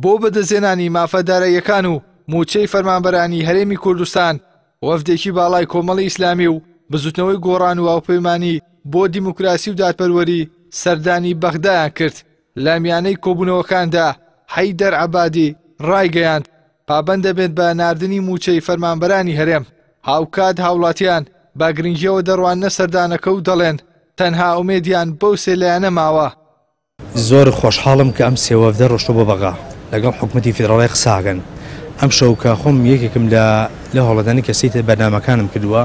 بۆ بەدەستهێنانی مافە داراییەکان و مووچەی فەرمانبەرانی هەرێمی کوردستان، وەفدێکی باڵای کۆمەڵی ئیسلامی و بزوتنەوەی گۆڕان و هاوپەیمانی بۆ دیموکراسی و دادپەروەری سەردانی بەغدایان کرد. لە میانەی کۆبوونەوەکاندا حەیدەر عەبادی ڕایگەیاند، پابەند دەبێت بە ناردنی مووچەی فەرمانبەرانی هەرێم. هاوکات هاوڵاتیان بە گرنگییەوە دەڕواننە سەردانەکە و دەڵێن، تەنها ئومێدیان بەو سێ لایەنە ماوە. زۆر خۆشحاڵم کە ئەم سێ وەفدە ڕۆشتوە بۆ بەغا لەگەڵ حکومەتی فیدڕاڵی قسە ئەکەن. ئەمشەو کە خۆم یەکێکم لە لەو هەوڵەدانی کە سەیتە بەرنامەکانم کردووە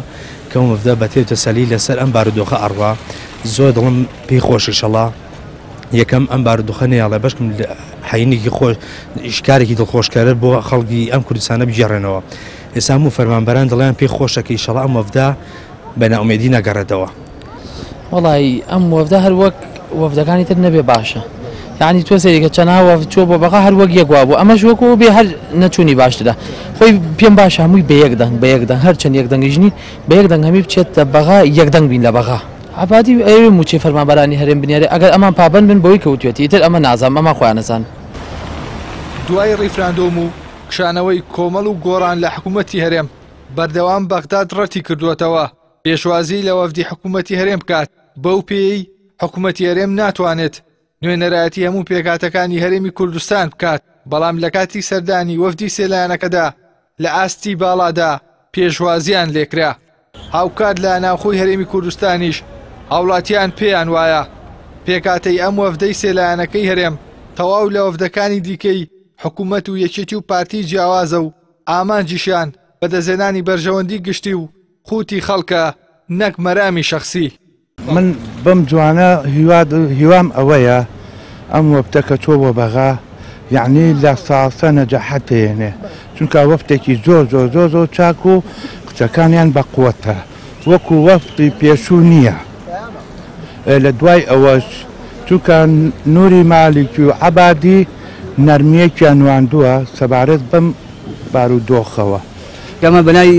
کە ئەم وەفدە بە تێر و تەسەلی لەسەر ئەم بارودۆخە ئەڕوا زۆر دڵم پێی خۆشە ئیشەڵا یەکەم ئەم بارودۆخە نەیەڵێ بەشکم حەینێکی خۆش کارێکی دڵخۆشکەرە بۆ خەڵکی ئەم کوردستانە بگێڕێنەوە ئێستا هەموو فەرمانبەران دڵیان پێی خۆشە کە ئیشەڵا ئەم وەفدە بە نائومێدی نەگەڕێتەوە. وەڵایی ئەم وەفدە هەر وەک وەفدەکانی تر نەبێ باشە یعنی تۆ سەیرێکە چەنها وەفد چووە بۆ بەغا هەر وەک یەک وابوو ئەمەش وەکو بێ هەر نەچوونی باشترە خۆی پێم باشە هەمووی بە یەک دەنگ بە یەک دەنگ هەر چەند یەک دەنگیش نین بە یەک دەنگ هەمی بچێتە بەغا یەک دەنگ بین لە بەغا عەبادی ئەیەوێ مووچەی فەرمانبەرانی هەرێم بنێرێ ئەگەر ئەمان پابەند بن بەوەی کە وتوێتی ئیتر ئەمە نازانم ئەمان خۆیان ئەزانن. دوای ڕیفراندۆم و کشانەوەی کۆمەڵ و گۆڕان لە حکومەتی هەرێم، بەردەوام بەغداد ڕەتی کردووەتەوە پێشوازی لە وەفدی حکومەتی هەرێم بکات، بەو پێیەی حکومەتی هەرێم ناتوانێت نوێنەرایەتی هەموو پێکهاتەکانی هەرێمی کوردستان بکات، بەڵام لە کاتی سەردانی وەفدی سێ لایەنەکەدا لە ئاستی باڵادا پێشوازییان لێکرا. هاوکات لە ناوخۆی هەرێمی کوردستانیش هاوڵاتیان پێیان وایە پێکهاتەی ئەم وەفدەی سێ لایەنەکەی هەرێم تەواو لە وەفدەکانی دیکەی حکومەت و یەکێتی و پارتی جیاوازە و ئامانجیشیان بەدەستهێنانی بەرژەوەندی گشتی و قوتی خەڵکە نەک مەرامی شەخسی. من بەم زوانە هیوام ئەوەیە ئەم وەفتە کە چۆ بۆ بەغا یەعنی لە ساسە نەجاحەت دێنێ چونکە وەفتێکی زۆر زۆر زۆر زۆر چاک و قسەکانیان بە قوەتە وەکو وەفتی پێشوو نییە لە دوای ئەوەش چونکە نوری مالیکی و عەبادی نەرمیەکیان نواندووە سەبارەت بەم بارودۆخەوە. ئەمە بەناوی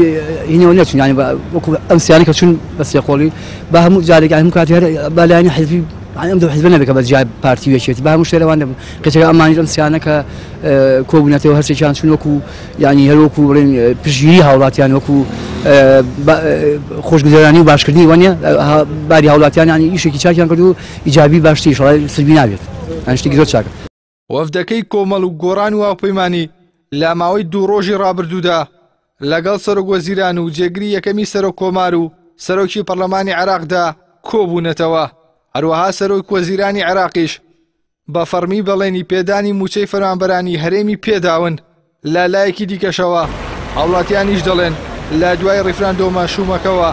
هینەوە نەچون یانی وەکو ئەم سیانە کە چون بە سێقۆڵی با هەموو جارێک هەموو کاتی هەر با لایەنی حزبی ئەم دوو حزبە نەبێت کە بە جیای پارتی و یەکێتی با هەموو شتێک لەوان نەبن قێچەکە ئەمانیش ئەم سیانە کە کۆبوونەتەوە هەرسێکیان چون وەکو یانی هەر وەکو بڵێن پشتگیری هاوڵاتیان وەکو خۆشگوزەرانی و باشکردنی وانە باری هاوڵاتیان یانی ئیشێکی چاکیان کرد و ئیجابی باشتریش سلبی نابێت یان شتێکی زۆر چاکە. وەفدەکەی کۆمەڵ و گۆڕان و هاوپەیمانی لە ماوەی دوو ڕۆژی ڕابردوودا لەگەڵ سەرۆک وەزیران و جێگری یەکەمی سەرۆک کۆمار و سەرۆکی پەرلەمانی عێراقدا کۆبوونەتەوە. هەروەها سەرۆک وەزیرانی عێراقیش بە فەڕمی بەڵێنی پێدانی مووچەی فەرمانبەرانی هەرێمی پێداون. لە لایەکی دیکەشەوە هاوڵاتیانیش دەڵێن لە دوای ڕیفراندۆمە شوومەکەوە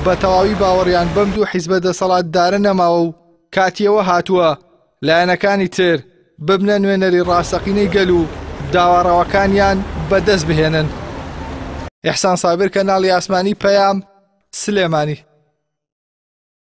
بە تەواوی باوەڕیان بەم دوو حیزبە دەسەڵاتدارە نەماوە و کاتی ئەوە هاتووە لایەنەکانی تر ببنە نوێنەری ڕاستەقینەی گەل و داوا ڕەواکانیان بەدەست بهێنن. ئیحسان سابر کەناڵی ئاسمانی پەیام، سلێمانی.